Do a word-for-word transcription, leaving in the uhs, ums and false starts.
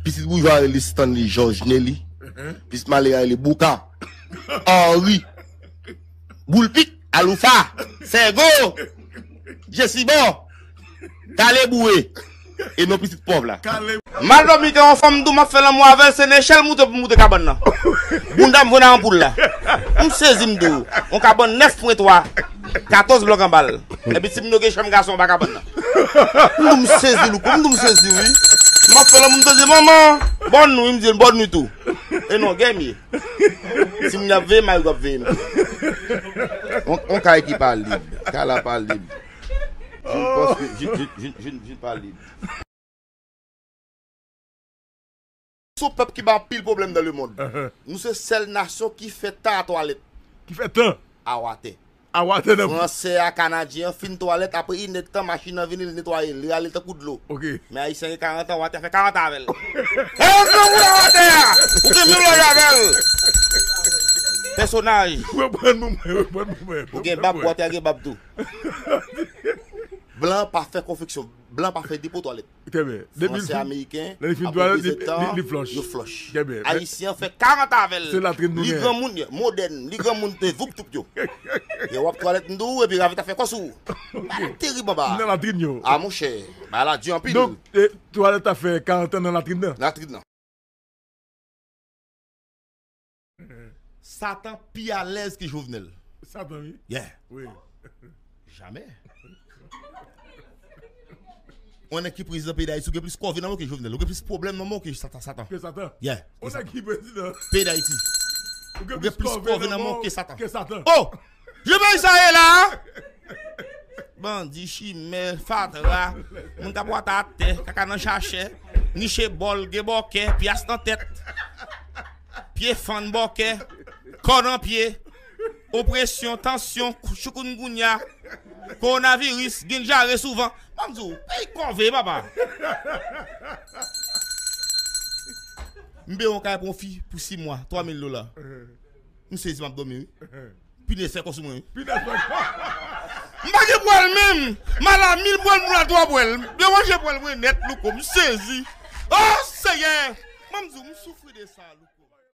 Pitit boujwa rele Stanley Jòj Nelly. Pitit malere rele Bouka, Henri, Boulpik, Aloufa, Sègo, Jesibò, Kalebouwe. E non pitit pòv la. M al dòmi kay yon fanm, m di w m ap fè lanmou avè l, se nechèl moute pou moute kabann nan. Bounda m vre nan anpoul la. M sezi m di w. Yon kabann nèf pwen twa, katòz blòk anba l. Epi ti moun yo gen chanm gason anba kabann nan. M di w m sezi louko, m di w m sezi wi. M ap fè lanmou, m tande manman, bòn nwi, m di l bòn nwi tou. E non, gè m ye. Ti moun y ap veye m, Mario ap veye m. On, on kay ki pa lib. Kay la pa lib. Je ne pense que je, je, je, je, je ne pas libre. Se yon pèp ki ba anpil pwoblèm dans le monde. Nou se sèl nasyon ki fè ta twalèt. Ki fè tan. A watè. A watè nan. Fransè a, kanadyen an fin twalèt, apre inèdtan machin nan vini, li netwaye l, li rale l tankou dlo. Ok. Men ayisyen gen karant an, watè a fè karant avè l. E yon granmoun a watè a! Ou gen menm laj avè l! Pèsonaj! Reprann moman, reprann moman. Ou gen bab, watè a gen bab tou. Blan pa fè konfeksyon, blan pa fè depo twalèt. Trè byen. Depi l fin, fransè, ameriken, lè li fin apre twalèt, li, dezèdtan, li, li flòch. Yo flòch. Trè byen. Ayisyen an fè karant avè l. Se latrin nou gen. Li granmoun, modèn, li granmoun te voup toup yo. E w ap twalèt m di w, epi ravit a fè kò sou ou. Bagay terib anba. Nan latrin yo. A monchè, bagay la di anpil. Donk, e, twalèt a fè karant an nan latrin nan. Latrin nan. Satan pi alèz ke Jovenel. Satan, wi. Yeah. Wi. Jamè. Ou nèg ki prezidan peyi Dayiti, ou gen plis kòve nan men w ke Jovenel. Ou gen plis pwoblèm nan men w ke Satan, Satan. Ke Satan. Yeah. Ou nèg ki prezidan peyi Dayiti. Ou gen plis kòve nan men w ke Satan. Ke Satan. Oh! Jan peyi sa ye la a? Bandi, chimè, fatra, moun k ap wata atè, kaka nan chachè, niche bòl, gen bòkè, pyas nan tèt, pye fann bòkè, kò nan pye, opresyon, tansyon, choukounngounya, kowonaviris, gin dyare souvan. Ban m di w, peyi kòve, papa. M peye yon kay pou yon fi pou sis mwa, twa mil dola. M sezi, m ap dòmi, wi. Pinèz fè kò sou mwen, wi. Pinèz fè kò. M pa gen pwèl menm. M al a mil pwèl, m al twa pwèl. M deranje pwèl mwen nèt, louko. M sezi. Oh, Seyè! Ban m di w, m soufri de sa, louko.